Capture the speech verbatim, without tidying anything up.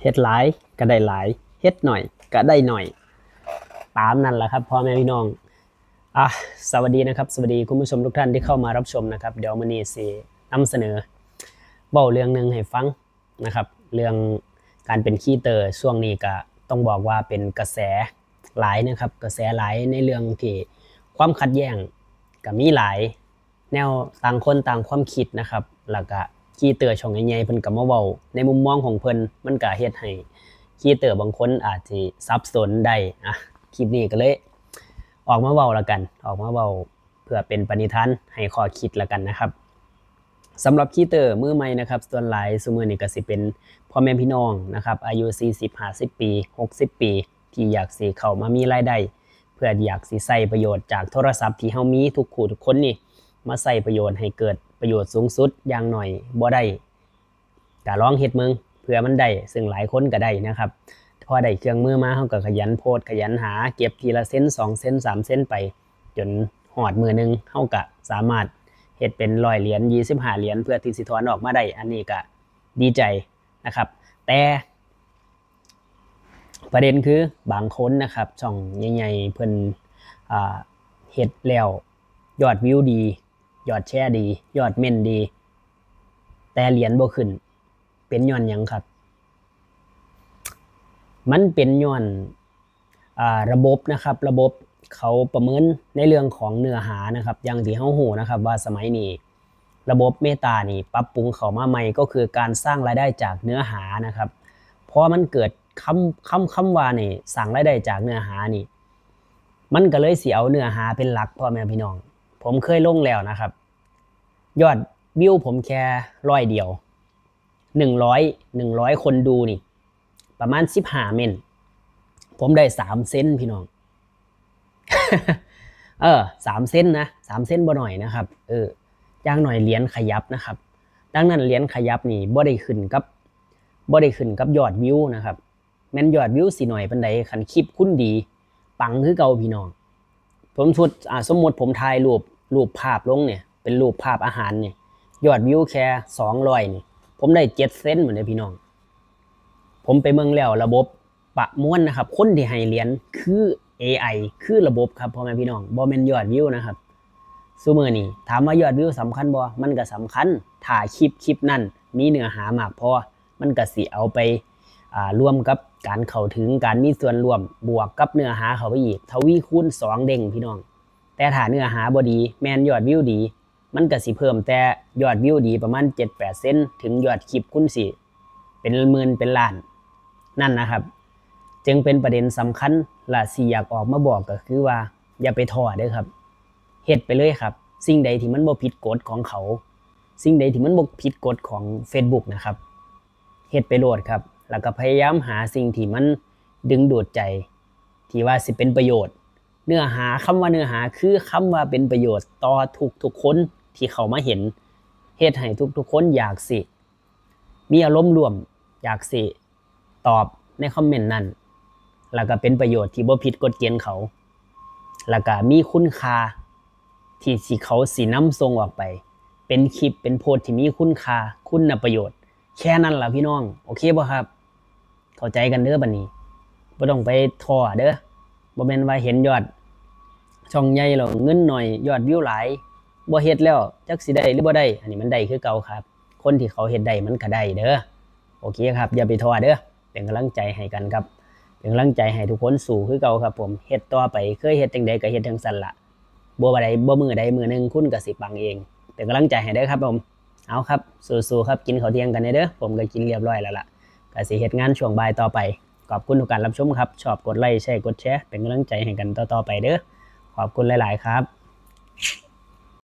เฮ็ดหลายก็ได้หลาย เฮ็ดหน่อยก็ได้หน่อย ตามนั่นล่ะครับพ่อแม่พี่น้อง อ่ะ สวัสดีนะครับ สวัสดีคุณผู้ชมทุกท่านที่เข้ามารับชมนะครับ เดี๋ยวมื้อนี้สินำเสนอ เว้าเรื่องหนึ่งให้ฟังนะครับ เรื่องการเป็นครีเอเตอร์ช่วงนี้ก็ต้องบอกว่าเป็นกระแสหลายนะครับ กระแสหลายในเรื่องที่ความขัดแย้งก็มีหลาย แนวต่างคนต่างความคิดนะครับ แล้วก็ครีเอเตอร์ช่องใหญ่ๆเพิ่นก็มาเว้าในมุมมองของเพิ่น มันก็เฮ็ดให้ครีเอเตอร์บางคนอาจสิสับสนได้ อ่ะ คลิปนี้ก็เลยออกมาเว้าละกัน ออกมาเว้าเพื่อเป็นปณิธานให้ข้อคิดละกันนะครับ สำหรับครีเอเตอร์มือใหม่นะครับ ส่วนหลายซุมื้อนี้ก็สิเป็นพ่อแม่พี่น้องนะครับ อายุสี่สิบ ห้าสิบ ปี หกสิบ ปี ที่อยากสิเข้ามามีรายได้ เพื่ออยากสิใช้ประโยชน์จากโทรศัพท์ที่เฮามีทุกคู่ทุกคนนี่ มาใช้ประโยชน์ให้เกิดประโยชน์สูงสุดอย่างน้อยบ่ได้ ก็ลองเฮ็ดเบิ่ง เผื่อมันได้ ซึ่งหลายคนก็ได้นะครับ พอได้เครื่องมือมา เฮาก็ขยันโพสต์ ขยันหา เก็บทีละเซ็น สองเซ็น สามเซ็นไป จนฮอดมื้อหนึ่ง เฮาก็สามารถเฮ็ดเป็นร้อยเหรียญ ยี่สิบห้าเหรียญ เพื่อที่สิถอนออกมาได้ อันนี้ก็ดีใจนะครับ แต่ ประเด็นคือบางคนนะครับ ช่องใหญ่ๆเพิ่น อ่า เฮ็ดแล้วยอดวิวดี ยอดแชร์ดี ยอดเมนต์ดี แต่เหรียญบ่ขึ้น เป็นย้อนหยังครับ มันเป็นย้อน อ่า ระบบนะครับ ระบบเขาประเมินในเรื่องของเนื้อหานะครับ อย่างที่เฮาฮู้นะครับ ว่าสมัยนี้ระบบ Meta นี่ปรับปรุงเข้ามาใหม่ ก็คือการสร้างรายได้จากเนื้อหานะครับ พอมันเกิดคำ คำ คำว่านี่ สร้างรายได้จากเนื้อหานี่ มันก็เลยสิเอาเนื้อหาเป็นหลัก พ่อแม่พี่น้อง ผมเคยลงแล้วนะครับ ยอดวิวผมแค่ร้อยเดียว หนึ่งร้อย หนึ่งร้อยคนดูนี่ ประมาณสิบห้าเมนต์ ผมได้สามเซนต์พี่น้อง เออ สามเซนต์นะ สามเซนต์บ่น้อยนะครับ เออ อย่างน้อยเหรียญขยับนะครับ ดังนั้นเหรียญขยับนี่บ่ได้ขึ้นกับ บ่ได้ขึ้นกับยอดวิวนะครับ แม่นยอดวิวสิน้อยปานใด คันคลิปคุณดี ปังคือเก่าพี่น้อง ผมสมมุติ อ่า สมมุติผมถ่ายรูป รูปภาพลงเนี่ย เป็นรูปภาพอาหารเนี่ย ยอดวิวแค่สองร้อยนี่ ผมได้เจ็ดเซนต์หมดเลยพี่น้อง ผมไปเบิ่งแล้วระบบประมวลนะครับ คนที่ให้เหรียญคือ เอไอ คือระบบครับ พ่อแม่พี่น้อง บ่แม่นยอดวิวนะครับ ซุมื้อนี้ถามว่ายอดวิวสำคัญบ่ มันก็สำคัญ ถ้าคลิป คลิปนั้นมีเนื้อหามากพอ มันก็สิเอาไป อ่า รวมกับการเข้าถึง การมีส่วนร่วม บวกกับเนื้อหาเข้าไปอีก ทวีคูณสองเด้งพี่น้อง แต่ถ้าเนื้อหาบ่ดี แม่นยอดวิวดี มันก็สิเพิ่มแต่ยอดวิวดีประมาณเจ็ดแปดเซนต์ ถึงยอดคลิปคุณสิเป็นหมื่นเป็นล้าน นั่นนะครับ จึงเป็นประเด็นสำคัญ และสิอยากออกมาบอกก็คือว่า อย่าไปท้อเด้อครับ เฮ็ดไปเลยครับ สิ่งใดที่มันบ่ผิดกฎของเขา สิ่งใดที่มันบ่ผิดกฎของ Facebook นะครับ เฮ็ดไปโลดครับ แล้วก็พยายามหาสิ่งที่มันดึงดูดใจ ที่ว่าสิเป็นประโยชน์ เนื้อหา คำว่าเนื้อหา คือคำว่าเป็นประโยชน์ต่อทุกๆคนที่เข้ามาเห็น เฮ็ดให้ทุกๆคนอยากสิมีอารมณ์ร่วม อยากสิตอบในคอมเมนต์นั้น แล้วก็เป็นประโยชน์ที่บ่ผิดกฎเกณฑ์เขา แล้วก็มีคุณค่าที่สิเขาสินำส่งออกไป เป็นคลิป เป็นโพสต์ที่มีคุณค่า คุณประโยชน์ แค่นั้นล่ะพี่น้อง โอเคบ่ครับ เข้าใจกันเด้อบัดนี้ บ่ต้องไปท้อเด้อ บ่แม่นว่าเห็นยอดช่องใหญ่แล้วเงินน้อย ยอดวิวหลาย บ่เฮ็ดแล้วจักสิได้หรือบ่ได้ อันนี้มันได้คือเก่าครับ คนที่เขาเฮ็ดได้มันก็ได้เด้อ โอเคครับ อย่าไปท้อเด้อ เป็นกำลังใจให้กันครับ เป็นกำลังใจให้ทุกคนสู้คือเก่าครับผม เฮ็ดต่อไป เคยเฮ็ดจั่งใดก็เฮ็ดจั่งซั้นล่ะ บ่ว่าใด บ่มื้อใดมื้อหนึ่งคุณก็สิปังเอง เป็นกำลังใจให้เด้อครับผม เอาครับ สู้ๆครับ กินข้าวเที่ยงกันเด้อ ผมก็กินเรียบร้อยแล้วล่ะ ก็สิเฮ็ดงานช่วงบ่ายต่อไป ขอบคุณทุกการรับชมครับ ชอบกดไลค์ แชร์ กดแชร์ เป็นกำลังใจให้กันต่อๆไปเด้อ ขอบคุณหลายๆครับ